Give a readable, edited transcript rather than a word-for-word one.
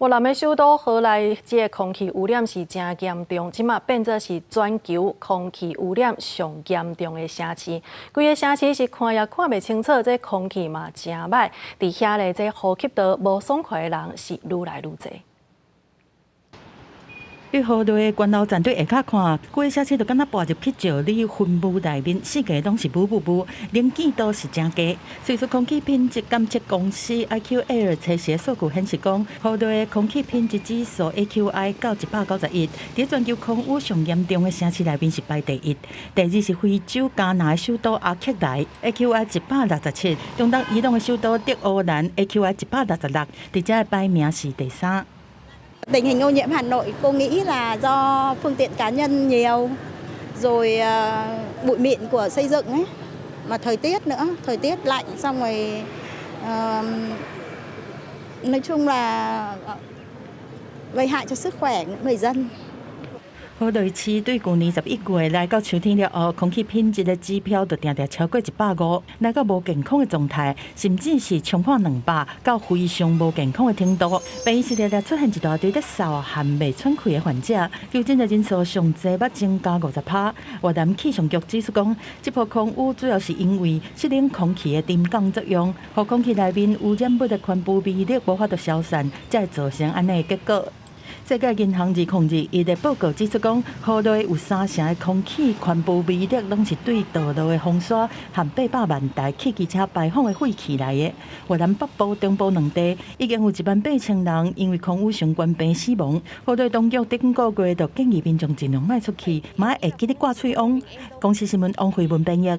越南的首都河內，這个空氣污染是誠嚴重，這馬變做是全球空氣污染上嚴重的城市。規个城市是看也看袂清楚，這空氣嘛誠䆀。佇遐咧，這呼吸道無爽快的人是愈來愈濟。佇河內的關樓站對下跤看，規个城市就敢若跋入去石裡雲霧內面，四界攏是霧霧霧，能見度是誠低。瑞士空氣品質監測公司 IQAir 測試的數據顯示講，河內的空氣品質指數 AQI 到191，佇全球空污上嚴重的城市內面是排第一。第二是非洲加納的首都阿克萊，AQI 167；中東伊朗的首都德黑蘭 AQI 166，佇遮的排名是第三。 Tình hình ô nhiễm Hà Nội cô nghĩ là do phương tiện cá nhân nhiều, rồi bụi mịn của xây dựng ấy, mà thời tiết nữa, thời tiết lạnh xong rồi nói chung là gây hại cho sức khỏe người dân. 河內市對舊年11月來到秋天了後，空氣品質的指標就定定超過150，來到無健康的狀態，甚至是衝破200到非常無健康的程度。病院是常常出現一大堆咧嗽和袂喘氣的患者，求診的人數上濟捌增加50%。越南氣象局指出講，這波空污主要是因為濕冷空氣的沉降作用，予空氣內面污染物的懸浮微粒無法度消散，才會造成按呢的結果。世界銀行2021的報告指出講，河內有三成的空氣懸浮微粒攏是對道路的風沙和800萬台汽機車排放的廢氣來的。越南北部、中部兩地已經有1萬8千人因為空污相關病死亡。河內當局頂個月就建議民眾盡量莫出去，嘛會記得掛喙癀。公視新聞王慧文編譯。